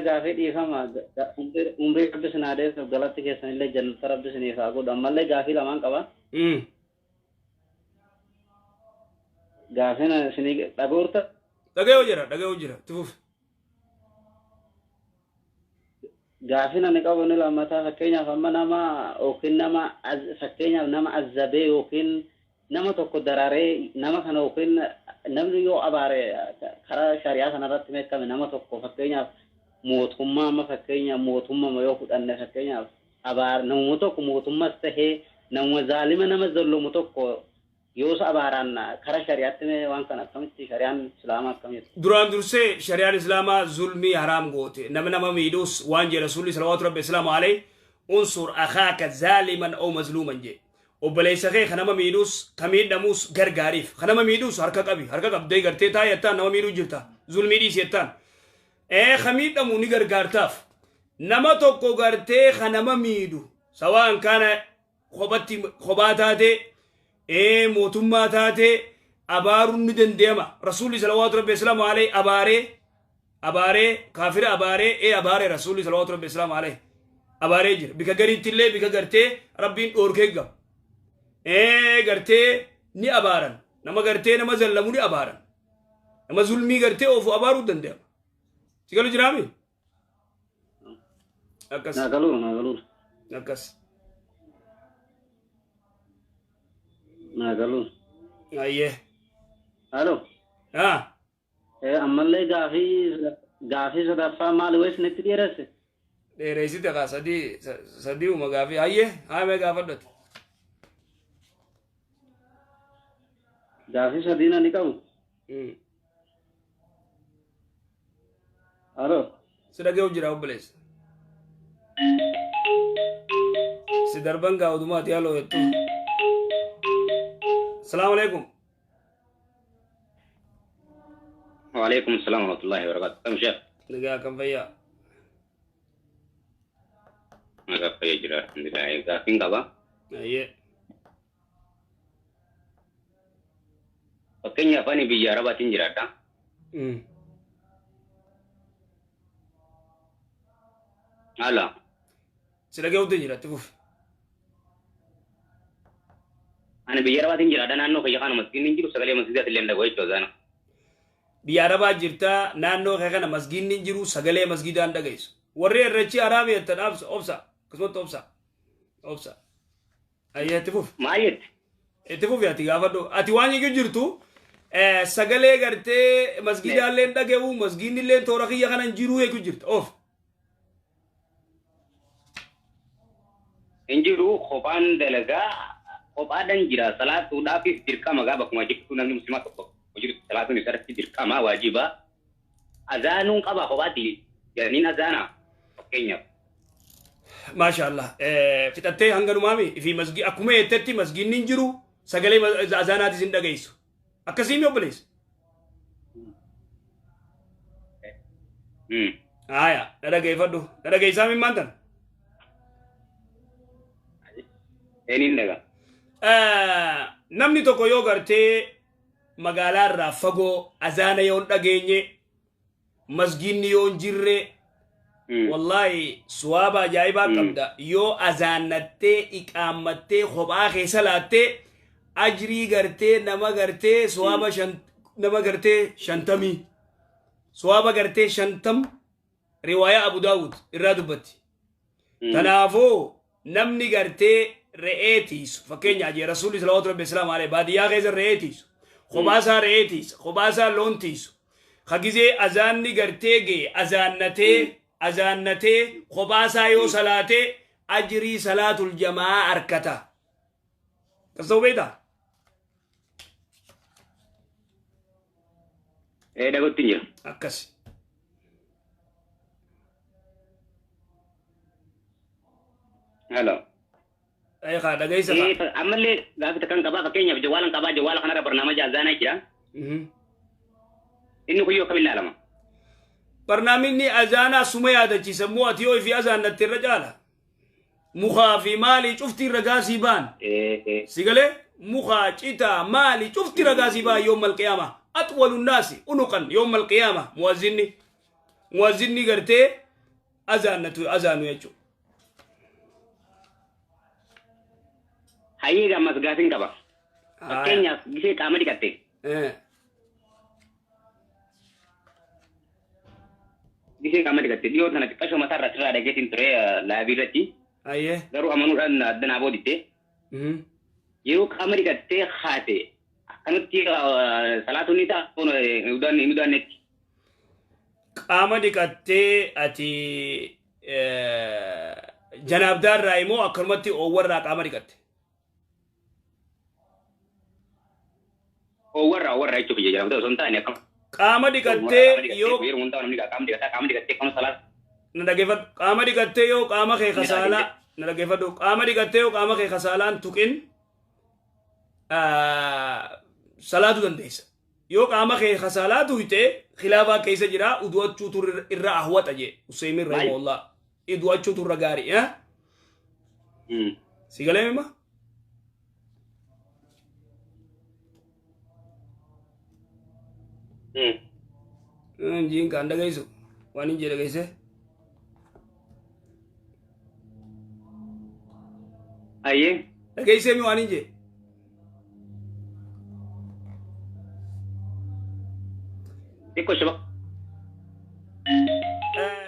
Gaafii dhiifama umrii rabbi isin haa dheeressu, galatti keessan illee jannata rabbi isiniif haa godhu. Ammallee gaafii lamaan qaba. Gaafiin isinii dhagoorta. Dhaga'uu jira, dhaga'uu jira. Itti fufi. Gaafiin ani qabu inni lammataa, fakkeenyaaf amma nama yookiin nama fakkeenyaaf nama azzabee yookiin nama tokko dararee, nama kana yookiin namni yoo abaare karaa shari'aa kanarratti beekame, nama tokko fakkeenyaaf mootummaa, amma fakkeenya mootummaa yoo fudhanne, fakkeenyaaf abaar namuma tokko mootummas tahee namuma zaalima nama zallomu tokko yoo isa abaaraan karaa shari'aatti mee waan kana akkamitti shari'aan islaamaa akkamitti? Duraan dursee shari'aan islaamaa zulmii haraam goote. Nama nama miidhus waan jedhe Rasuulli salawaatu rabbi islaamu alayhi, unsur akhaaka zaaliman aw mazluuman jedhe. Obboleessa kee ka nama miidhus ka miidhamus gargaariif. Ka nama miidhus harka qabi. Harka qabdee gartee taa'e jettaan nama miidhuu jirta. Zulmii dhiisi jettaan. Ee, ka miidhamu ni gargaartaaf. Nama tokko gartee ka nama miidhu sawaan kana kophatti kophaa taate, ee, mootummaa taate abaaruun ni danda'ama. Rasuulli salawaatu rabbi islaamu alayhi abaaree abaaree kaafira abaaree, ee, abaaree Rasuulli salawaatu rabbi islaamu alayhi abaaree jira. Bika gariitti illee bika gartee Rabbiin dhoorkee gaba. Ee, gartee ni abaaran. Nama gartee nama zallamu ni abaaran. Nama zulmii gartee oofu abaaruu danda'ama. Si galu jiraami? Akkas. Naa galuura, naa galuura. Akkas. Naa galuura. Ayyee. Halo. Haa. Ammallee gaafii sadaffaa maali wayi isinitti dheeresse? Dheereessite kaa sadii sadii uma gaafii. Ayyee, haa mee gaafadhate. Gaafii sadii nani qabu. Halo. Si dhaga'u jira obboleessa. Si darban gaa odumaati haaloo jettu. Salaamu alaikum. وعليكم السلام ورحمة الله وبركاته. كم شيخ؟ Nagaa kan fayyaa. Nagaa fayyaa jira, alhamdulillah. Gaaffiin qaba. Ayyee. Fakkeenyaaf ani biyya Arabaatiin jiraadha. Haala. Si dhaga'uutti jira, itti fufi. Ani biyya Arabaatiin jiraadha, naannoo kiyya kana masgiinni hin jiru, sagalee masgiidaati illee hin dhaga'u jechuudha zaana. Biyya Arabaa jirta, naannoo kee kana masgiinni hin jiru, sagalee masgiidaa hin dhageessu. Warri irrachi haraami jettan obsa, obsa, akkasumatti obsa, obsa. Ayyee, itti fufi. Maal jette? Itti fufi, ati gaafadhu. Ati waan jechuu jirtu sagalee gartee masgiidaa illee hin dhaga'u, masgiinni illee toora kiyya kana hin jiru jechuu jirta. Of. Hin jiru, kophaan dalagaa, kophaadhan jira, salaatuudhaafis dirqama gaa bakkuma jirtu namni muslimaa tokko jiru salaatuun isarratti dirqama waajiba. Azaanuun qaba kophaatti jedhaniin azaana fakkeenyaaf. Maasha Allah. Fixattee hanganumaami fi masgi akkuma jettetti masgiinni hin jiru, sagalee azaanaatis hin dhageessu. Akkasii mi obboleessa? Haaya, na dhageeffadhu. Na dhageessaa min maantan? Eenyuun dhagaa? Namni tokko yoo gartee magaalaa irraa fagoo azaana yoo hin dhageenye, masgiinni yoo hin jirre, wallaahi suwaaba ajaa'ibaa qabda. Yoo azaannattee iqaammattee kophaa kee salaattee ajrii gartee nama gartee suwaaba shan nama gartee 50 suwaaba gartee 50 riwaayaa Abu Daawud irraa dubbatti. Kanaafuu namni gartee re'ee tiisu, fakkeenyaa jee Rasuulli salawaatu rabbi islaam alayhi baadiyyaa keessa re'ee tiisu, kophaasaa re'ee tiisa, kophaasaa loon tiisu, ka gizee azaanni gartee ga'e azaannatee azaannatee kophaasaa yoo salaatee ajrii salaatul jamaa arkata. Kas ta'uu beektaa? Ee, dhagutti hin jira. Akkas. Halo. Ee kaa dhageessa kaa. Ee, ammallee gaaffii takkan qabaa, fakkeenyaaf jawwaalan qabaa, jawwaala kanarra barnaamaja azaanaa jira. Inni kun yoo akkamiin ilaalama? Barnaamijni azaanaa suma yaadachiisa immoo ati yoo ifii azaannatte irra caala. Mukaa fi maalii cufti ragaa sii ba'an. Si galee mukaa citaa maali cufti ragaa sii ba'an yoom malqiyaama. Atwalu naasi unuqan yoom malqiyaama muwazzinni. Muwazzinni gartee Azaannatu azaanu jechuudha. Hayyee gammas gaafiin qaba. Fakkeenyaaf gisee qaama dhiqatte. Gisee qaama dhiqatte dhiyoo tana xiqqashoo mataa irraa sirraa dhageetiin ture laabii irratti. Hayyee. Garuu amanuudhaan adda naa booditte. Yeroo qaama dhiqattee haate akkanatti salaatuun ni ta'a hin udaannetti. Qaama dhiqattee ati janaabdaarraa immoo akkanumatti oowwarraa qaama dhiqatte. Oowwarraa jechuuf ija janaabdaa osoo hin taane akkam. Qaama dhiqattee yoo. Yeroo hundaa namni qaama dhiqataa qaama dhiqattee akkam salaata. Na dhaggeeffadhu qaama dhiqattee yoo qaama kee kasaalaa na dhaggeeffadhu qaama dhiqattee yoo qaama kee kasaalaan tuqin salaatu dandeessa. Yoo qaama kee kasaalaa tuyte khilaafaa keessa jira udu'achuutu irra ahwata jee Useymin rahimahullah udu'achuutu irra gaarii. Si galee mima? Jiin kaan dhageessu waan hin jedhe dhageesse. Ayyee. Dhageessee mi waan hin jedhe? Xiqqoo shaba.